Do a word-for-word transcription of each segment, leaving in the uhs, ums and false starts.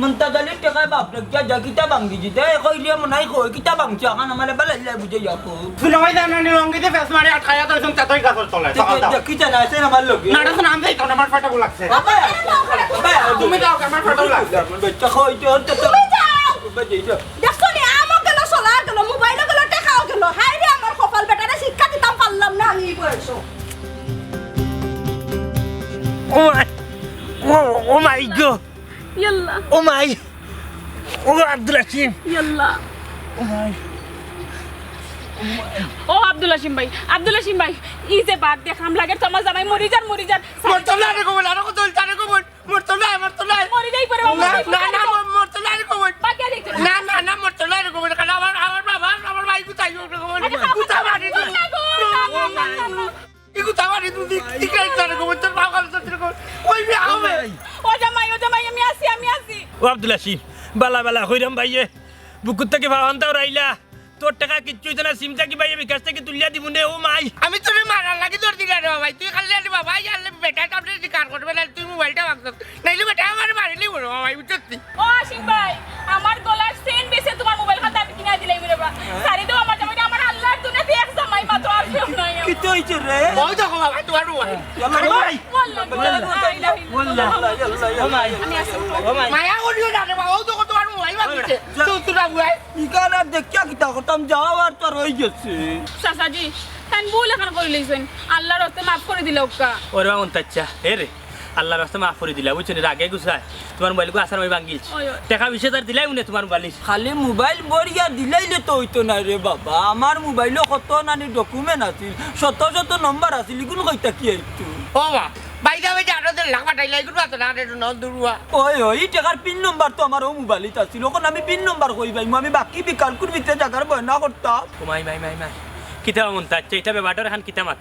মন্তাজ আলীর টেকায় বাপ রে, যা, যা, কিতা ভাঙ্গি দিতে? এ কইলে মনে হয় কই, কিতা ভাঙছে? এখন আমার এবার লাইলাই বুঝে যাবো। শুনো, ওই জানো নি, লঙ্গিতে ফেস মারি আটকাইয়া ধরছুন, তেতই গাছর তলায়, সকাল দাও। কিতা না আছে আমার লগে? না, এটা তো নাম দেই তো, আমার ফাটা লাগছে। বাবা, বাবা, তুমি যাও, আমার ফাটা লাগছে। বাচ্চা কই তো, তো, তো। তুমি যাও। বাবা, যাই তো। দেখছো নি, আমও গেল, সোলার গেল, মোবাইলও গেল, টেকাও গেল। হায় রে, আমার কপাল, বেটারে শিক্ষা দিতাম পারলাম না আমি এই বয়সে। ও মাই, ও, ও মাই গো। ইয়াল্লা। ও মাই। ও আব্দুল হাসিম। ইয়াল্লা। ও মাই। ও আব্দুল হাসিম ভাই, আব্দুল হাসিম ভাই, ই যে বাদ দেখলাম, লাগের তো আমার জামাই মরি যার, মরি যার। মরতো না রে কমল, আরো কত হইল, আরে কমল, মরতো না, মরতো না। মরি যাই পরে, না, মরি যাই না, পরে। না, মর-, মরতো না রে কমল। বাদ দিয়া দেখতে না। না, না, না, মরতো না রে কমল, কারণ আমার, আমার বাবা, আমার ভাই কোথায় গেল রে কমল? আরে, বাবা, কোথায় মারি না, না, না, না, না। ইগু তামারি তুই ঠিক, ঠিক রাইট না রে কমল, তোর বাবা কাল তোর কমল। ওই বিয়া হবে। ও জামাই, ও জামাই, আমি আছি, আমি আছি। ও আব্দুল হাসিম, বালা বালা কইরাম ভাইয়ে, বুকুর থাকি ভাবান্তাও রাইলা। তোর টেকা কিচ্ছু অইতো না, সিম থাকি ভাইয়ে বিকাশ থাকি তুলিয়া দিমু নে, ও মাই। আমি তোরে মারার লাগি ধর দিলা রে বাবা, তুই খালি আলি বাবা, ইয়ারলে বেটা তারপরে স্বীকার করবে না, তুই মোবাইলটা ভাঙছস। নাইলে বেটা আমার মারিলি বড় বাবা, বুঝছস তুই? ও আশিক ভাই, আমার গলার চেইন বেচে তোমার মোবাইল খান আমি কিনা দিলাই রে বাবা। সারি দেও আমার জামাইটা, আমার আল্লাহর দুনিয়াতে এক জামাই মাত্র, আর কেউ নাই আমার। কিতা অইছে রে? ওই দেখো বাবা, তোমার মোবাইল। ইয়াল্লা, ভাই। ওয়াল্লাহ, ওয়াল্লাহ, লা ইলাহা ইল্লাল্লাহ। ওয়াল্লাহ। আমি আছি। ও মাই। মায়া করিও না রে বাবা, ওই দেখো তোমার মোবাইল ভাঙছে। যা। তো তোরা মোবাইল। ইখান আর দেখিয়া কিতা করতাম, যাও আর তো আর অই গেছে। চাচাজি, তাইন ভুল এখান করি লইছইন, আল্লাহর ওয়াস্তে মাফ করি দিলা উক্কা। ওরে বাবা, মন্তাজ চাচা, হে রে। আল্লাহর ওয়াস্তে মাফ করি দিলা, বুঝছো নি? রাগে গুছায় তোমার মোবাইলগু আছাড় মারি ভাঙ্গিলছি। ওই, ওই। টেকা বিশ হাজার দিলাইমু নে তোমার মোবাইল। খালি মোবাইল বরিয়া দিলাইলে তো অইতো না রে বাবা। আমার মোবাইলো কত নানি document আছিল, শত শত নম্বর আছিল, ইগুন কইতা কি আইতো? ও বা, বাইদা বাইদা আরো দেড় লাখ পাঠাইলা, ইগুন পাতো না রে, নন দুরুয়া। ওই, ওই, ই টেকার পিন নম্বর তো আমার ও মোবাইলত আছিল। অখন আমি পিন নম্বর কই পাইমু? আমি বাকি বিকালকুর ভিতরে জাগার বয়না করতাম। ও মাই, মাই, মাই, মাই। কিতা মন্তাজ চাচা, ইটা বেবাটর এখান কিতা মাত?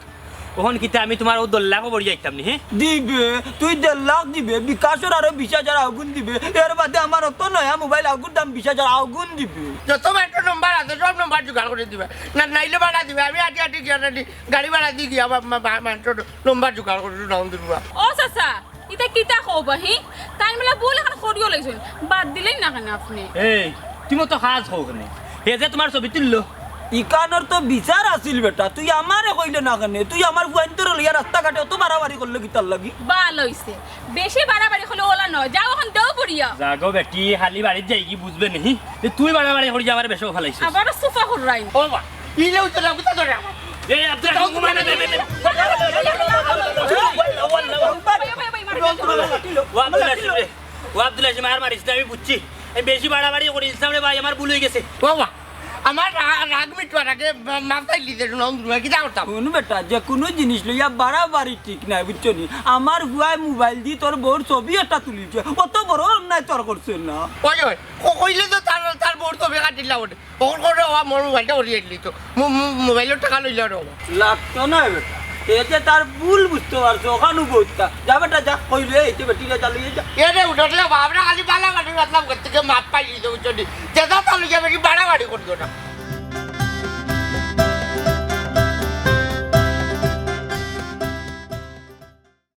অখন কিতা আমি তোমার অউ দেড় লাখ বরিয়া আইতাম নি, হে? দিবে, তুই দেড় লাখ দিবে, বিকাশর আরো বিশ হাজার আগুন দিবে, এর বাদে আমার অত নয়া মোবাইল আগুর দাম বিশ হাজার আগুন দিবে। যত মেট্রো নম্বর আছে, সব নম্বর জোগাড় করি দিবে। না, নাইলে ভাড়া দিবে, আমি আটি আটি গিয়া নানি, গাড়ি ভাড়া দি গিয়া বা-, বা-, বা-, মেট্রো নম্বর জোগাড় করি দিলাম দুরুয়া। ও চাচা, ইতা কিতা কও বা, হি? তাইন মিলা ভুল এখান করিও লইছইন, বাদ দিলাইন না কেনে আপনে? এই, তুমি তো কাজ কও কেনে? হে যে তোমার ছবি তুললো। ইখানর তো বিচার আছিল বেটা, তুই আমারে কইলে না কেনে? তুই আমার ফুয়াইন্তরে লইয়া রাস্তাঘাটে অত বাড়াবাড়ি করলে কিতার লাগি? বালা অইছে, বেশি বাড়াবাড়ি করলে অলা নয়, যাও অখন দেও বরিয়া। যা গো বেটি, খালি বাড়িত যাইগি বুঝবে নি, যে তুই বাড়াবাড়ি করি আমারে বেশি ফালাইছস। আবার সুফা কররাইন। ও বা, ইলে উঠে না, কোথা ধরে আমার? এই আব্দুল হাকিম, ঘুমাই না, দে, দে, দে। ভাই, ভাই, ভাই, মারো, মারো, মারো। ও আব্দুল হাসিম রে, ও আব্দুল হাসিম, আর মারিস না, আমি বুঝছি। আমি বেশি বাড়াবাড়ি করি দিছিলাম রে ভাই, আমার ভুল অই গেছে। ও বা, আমার রা-, রাগ মিটবার আগে মা-, মাফ চাইলি যে, নন দুরুয়া, কিতা করতাম? হুন বেটা, যে কুনু জিনিস লইয়া বাড়াবাড়ি ঠিক নায়, বুঝছো নি? আমার ফুয়ায় মোবাইল দি তোর বউর ছবি একটা তুলিছে, অত বড় অন্যায় তো আর করছে না। ওই, ওই, ক-, কইলে তো তার, তার বউর ছবি কাটিলা ওঠে। অখন করে ও মোর মোবাইলটা উড়িয়ে দিলি তো। মো-, মো-, মোবাইলর টেকা লইলে আর ও। লাগতো না বেটা। এ যে তার ভুল বুঝতো পারছে, অখানউ বউততা। যা বেটা, যা, কইলে এই যে বেটিরে যা লইয়া যা। এ রে, উঠলে বাপরে খালি বালা বাড়ি রাখলাম, ঘর থেকে মাফ পাইলি তো, বুঝছো নি? যে যা তা লইয়া বেটি বাড়াবাড়ি করতো না।